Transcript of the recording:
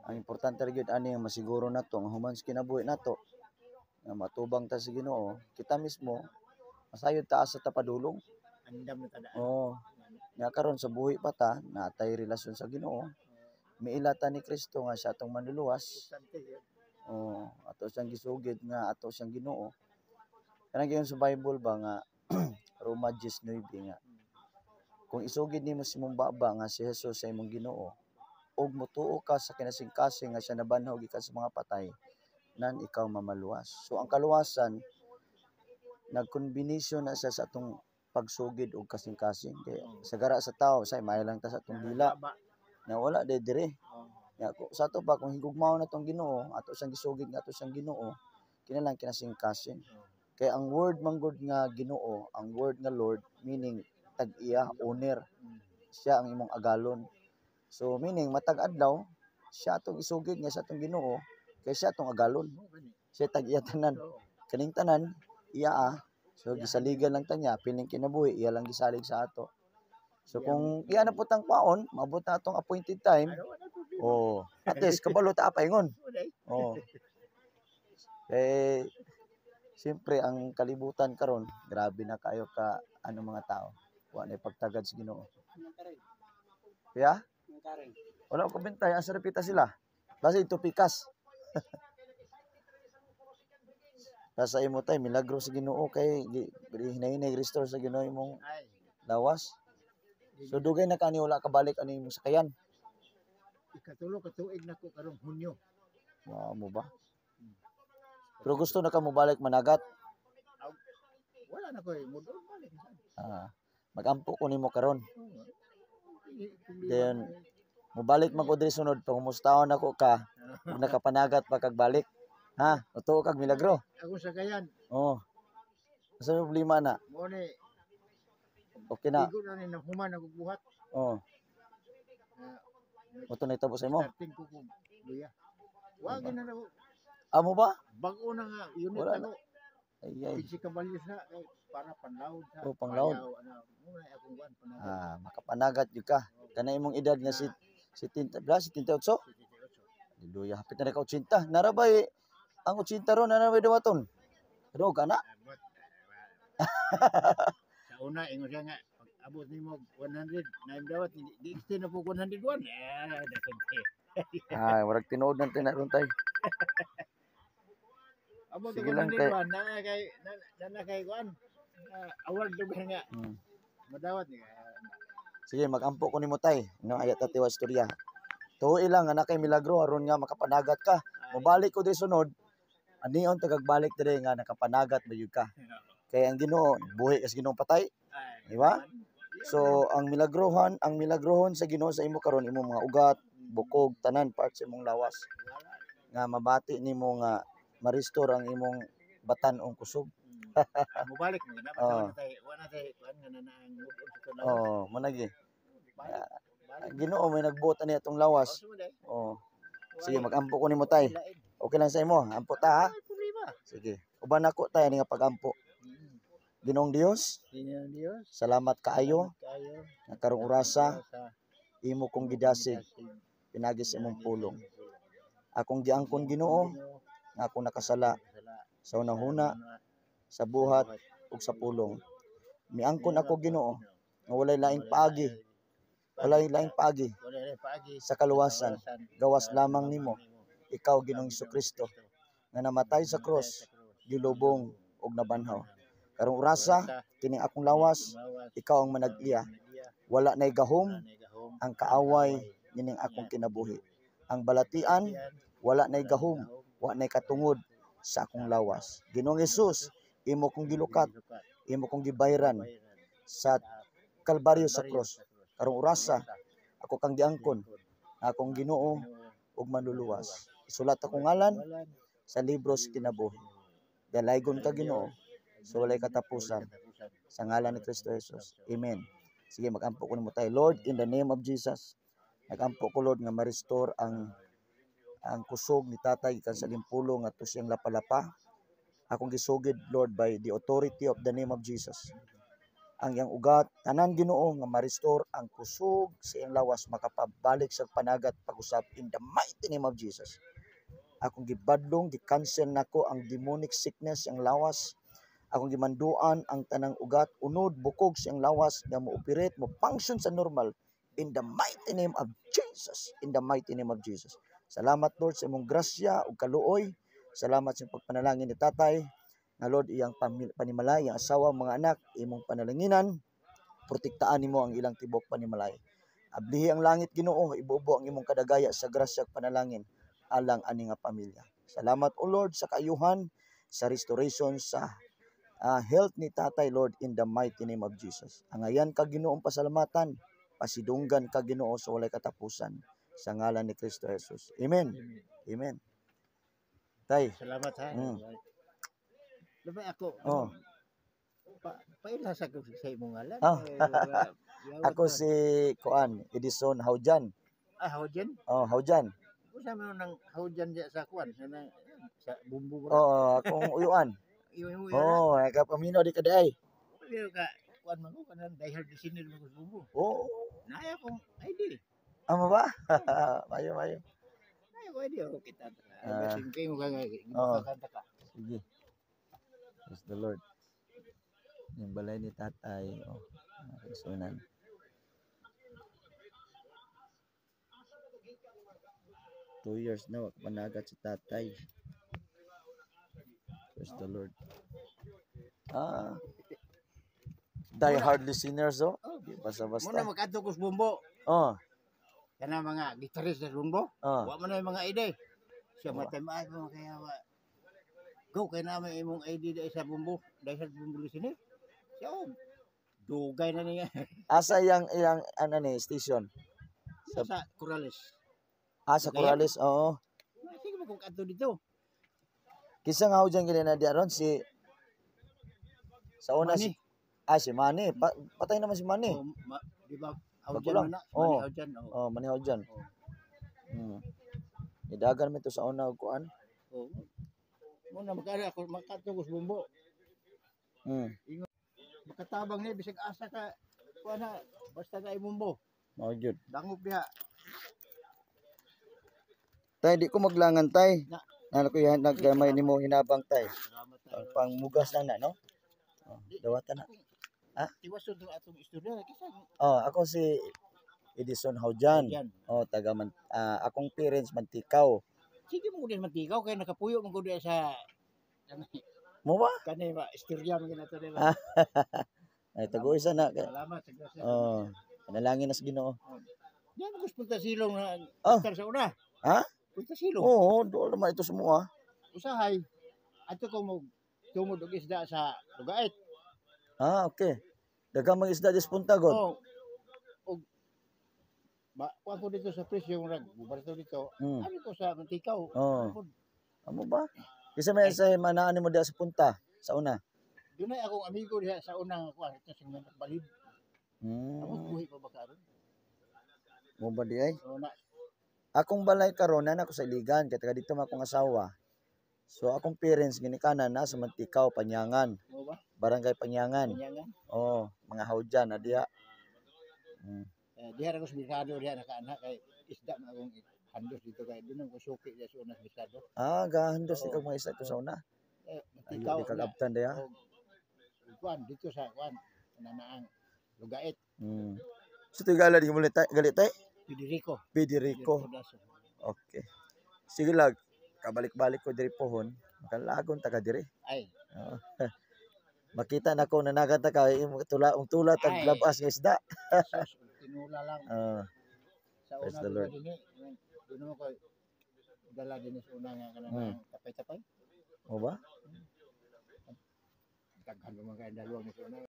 Ang importante ra gyud ani nga masiguro nato nga human sa kinabuhi nato nga matubang ta sa Ginoo, kita mismo masayod ta asa ta padulong. Andam na tadaan. Oh. Nga karon sa buhi pa ta, natay relasyon sa Ginoo. Miila ta ni Kristo nga siya atong manluluwas. Importante yun. Oh, ato siyang gisugid nga ato siyang Ginoo. Kanang gayon sa Bible ba nga Roma 10:9 nga kung isugid nimo sa imong baba nga si Jesus sa imong Ginoo ug motuo ka sa kinasingkasing nga siya nabanhaw gikan sa mga patay, nan ikaw mamaluwas. So ang kaluwasan nagkombinasyon na siya sa atong pagsugid og kasing-kasing. Kay sa gara sa tao, say maayo lang ta sa atong dila Baba. Na wala de dire. Oh. Ya, sa ato pa kung higugmaon na tong Ginoo, ato siyang gisugid nga ato siyang Ginoo, kinalang kinasingkasing. Kay ang word manggod nga Ginoo, ang word nga Lord, meaning tag-iya, owner, siya ang imong agalon. So meaning matag adlaw siya atong isugid nga siya atong Ginoo, kay siya atong agalon. Mo gani. Siya tag-iya tanan. Oo. Kaning tanan iya ah. So gisaligan lang ta niya, piling kinabuhi, iya lang gisalig sa ato. So kung iya na putang paon, maabot na atong appointed time, Ano, wala problema. oh, at least kabalo ta paingon. Wala eh. Oh. Eh, siyempre ang kalibutan karon, grabe na kayo ka ano mga tao. Wa na pagtagad sa Ginoo. Ya? Wala ko bintay, asa repita sila? Basta ito pikas. Nasa imo tay milagro sa Ginoo kay hinay-hinay restore sa Ginoo imong Ay. Lawas. So dugay na kani wala ka balik ano imong sakayan. Ikatulo ka tuig na ko karong Hunyo. Wa mo ba? Pero gusto na ka mo balik managat. Wala na ko eh. Mudol balik. Ah, magampo ko nimo karon. Oo. Then, mobalik man ko diri sunod, pangumustawan nako ka ug nakapanagat pa kag balik. Ha? Totoo kag milagro. Ako sakayan, Oh. Asa may problema na? Mo ni Okay na. Igo na ni nahuman ako buhat. Oh, Ah, mo to nahitabo sa imo. Starting ko kung luya. Wa Diba? na na Amo ba? Bag-o na nga unit Wala ako. Ay ay. 15 kabalyos na kay para panlawod sa. Oh, panglawod. Payaw, ano, mo na akong kuan panagat. Ah, makapanagat gyud ka. Kana imong edad nga si 70 bla 78. 78. Hallelujah. Hapit na ka 80. Narabay ang 80 ron, narabay dawaton. Pero ka na. Abot. Sa una ingon siya nga pag abot nimo 100 na dawat di extend na po 101. Ah, dapat. Ay, warag tinuod nang tinaron tay. Abot Sige lang, kay- 101 na kay na, na, na kay kuan. Ah, award lugar nga madawat ni. Sige, magampo ko nimo tay. No, ayat ta tiwa istorya. Tuoi lang nga na kay milagro aron nga makapanagat ka. Mobalik ko diri sunod. Anion tagagbalik diri nga nakapanagat ba yun ka. Kay ang Ginoo, buhi kas Ginoo patay. Di ba? So ang milagrohon sa Ginoo sa imo karon imong mga ugat, bukog, tanan parts sa imong lawas nga mabati nimo nga ma-restore ang imong batan-ong kusog. Mobalik mo na Oo. wala tay wala tay kuan nga na ang move-on sa lawas. Oh, mo lagi. Balik. Ang Ginoo may nagbuot ani atong lawas. Oh. Sige, magampo ko nimo tay. Okay lang sa imo. Ampo ta ha. Ay, problema. Sige. Uban nako tay ani nga pagampo. Ginoong Dios, Ginoong Dios, salamat kaayo salamat kaayo nga karong orasa sa imo kong gidasig pinagi sa imong pulong. Akong giangkon, Ginoo, nga ako nakasala sa hunahuna, sa buhat ug sa pulong. Miangkon ako, Ginoo, nga walay laing paagi, walay laing paagi sa kaluwasan gawas lamang nimo, ikaw Ginoong Kristo nga namatay sa cross, gilubong ug nabanhaw. Karong orasa kining akong lawas, ikaw ang manag-iya. Wala nay gahom ang kaaway nining akong kinabuhi. Ang balatian wala nay gahom, wa nay katungod sa akong lawas. Ginoong Hesus, imo kong gilukat, imo kong gibayran sa Kalbaryo sa cross. Karong orasa ako kang giangkon, akong Ginoo ug manluluwas. Isulat akong ngalan sa libro sa kinabuhi. Dalaygon ka, Ginoo, sa walay katapusan sa ngalan ni Kristo Jesus. Amen. Sige, magampo ko nimo tayo. Lord, in the name of Jesus, nagampo ko, Lord, nga ma-restore ang kusog ni tatay gikan sa limpulo nga to siyang lapalapa. Akong gisugid, Lord, by the authority of the name of Jesus. Ang iyang ugat, tanan, Ginoo, nga ma-restore ang kusog sa iyang lawas, makapabalik sa panagat pag-usab in the mighty name of Jesus. Akong gibadlong, gi-cancel nako ang demonic sickness sa iyang lawas. Akong gimanduan ang tanang ugat, unod, bukog sa iyang lawas nga mo-operate, mo function sa normal in the mighty name of Jesus. In the mighty name of Jesus. Salamat, Lord, sa imong grasya ug kaluoy. Salamat sa imong pagpanalangin ni tatay. Nga Lord, iyang panimalay, iyang asawa, mga anak, imong panalanginan, protektaan nimo ang ilang tibok panimalay. Ablihi ang langit, Ginoo, ibubo ang imong kadagaya sa grasya ug panalangin alang ani nga pamilya. Salamat, O Lord, sa kaayuhan, sa restoration sa health ni tatay, Lord, in the mighty name of Jesus. Angayan ka, Ginoong, pasalamatan, pasidunggan ka, Ginoo, sa walay katapusan sa ngalan ni Kristo Jesus. Amen. Amen. Amen. Tay, Salamat ha. Labay ako. Oh. Paila sa ko sa imong ngalan. Ah. Eh, yawat Ako na. Si Kuan, Edison Haujan. Ah, Haujan? Oh, Haujan. Usa man nang Haujan diya sa kuan sa sa bumbu ba? Oo, akong uyuan. Iyo mo. Oh, nakapamino di ka diay. Pero ka kuan man ko kanang diehard listener man ko sa bumbu. Oh, Naaya akong ID. amo ba? Mayo, mayo. Naaya ko ID oh kita. Ah. Basin kayo mo ka nga Oo. kanta ka. Sige. Praise the Lord. Yung balay ni tatay, oh, mga kaigsuonan. 2 years na, wa panagat si tatay. Praise the Lord. Ah. Die hard listeners, oh. Oh, Di basta-basta. Muna makadto ko sa bumbo. Oh, Kana mga gitarist sa bumbo. oh. Wa man na yung mga ID. Siya Wa. matay mo kaya wa. Go kay na may imong ID dai sa bumbo, dai sa bumbo listener. Siya oh, dugay na niya. Asa yang iyang ano ni station? Sa Corrales. Ah, sa Cagayan? Corrales, oo. Sige mo kung kadto dito. Kinsa nga dyan gini na di aron si sa una si Manny. Ah, si Manny. Patay naman si Manny. Oh, di ba? Bago Haujan lang. man na. Oo. Manny Haujan. Oh. Oh, Manny Haujan. Oh. Nidagan mi to sa una og kuan. Oh. Muna magkara ako makadto ko sa bumbo. Makatabang ni bisag asa ka kuan na basta na imumbo. Mao gyud. Dangop diha. Tay, di ko maglangan, tay. Na. Nana ko yan naggamay nimo hinabang, tay. Salamat tayo. Pang mugas lang na, no? Oh, dawatan na. Ah? Tiwason to atong istorya kisa. Oh, ako si Edison Haujan. Haujan. Oh, taga man, akong parents Mantikaw. Sige mo gud mantikaw kay nakapuyo man gud sa Mo ba? kani ba istorya man ginato nila. Ah. Ay, tago-isa na. Salamat sa grasya. Oh, panalangin na sa Ginoo. Di mo gusto punta silong na Oh. star sa una. Ha? Punta silong. Oo, doon naman ito semua. Usahay ato ko mo tumod og isda sa Lugait. Ah, okay. Daghang mga isda dis punta god. Oh. Og ba kuan ko dito sa presyo murag bubarto dito. Ano ko sa Mantikaw. Oh. Amo ba? Kasi may sa manaan mo diha sa punta sa una. Dunay akong amigo diha sa unang kuan ito sa mga balid. Amo buhi pa ba karon? Mo ba di ay? So na Akong balay karon na ako sa Iligan kay taga dito man akong asawa. So akong parents ginikanan na sa Mantikaw, Panyangan, mo ba? Barangay Panyangan. Kanyangan. Oh, mga Haujan na diha. Eh, diha ra ko sa merkado diha nakaana kay isda man akong handos dito kay doon ko suki diha sa unang merkado. Ah, gahandos Oo. ikaw mga isda ito sa una. Eh, Ayo Mantikaw. di kag abtan diha. Og kuan dito sa kuan nanaang Lugait. So tigala di mo tay, gali tay? Federico. Federico. Daso. Okay. Sige lag, kabalik-balik ko diri pohon, makalagon ta ka diri. Ay, Oo. Makita na ko nanagan ta ka imong tula ung tula tag Ay. labas nga isda. Sus, tinula lang sa Praise una the Lord. dinhi. Doon naman ko dala dinhi sa una nga kanang tapay-tapay. Mo ba? Daghan pa man kay dalawang sa una.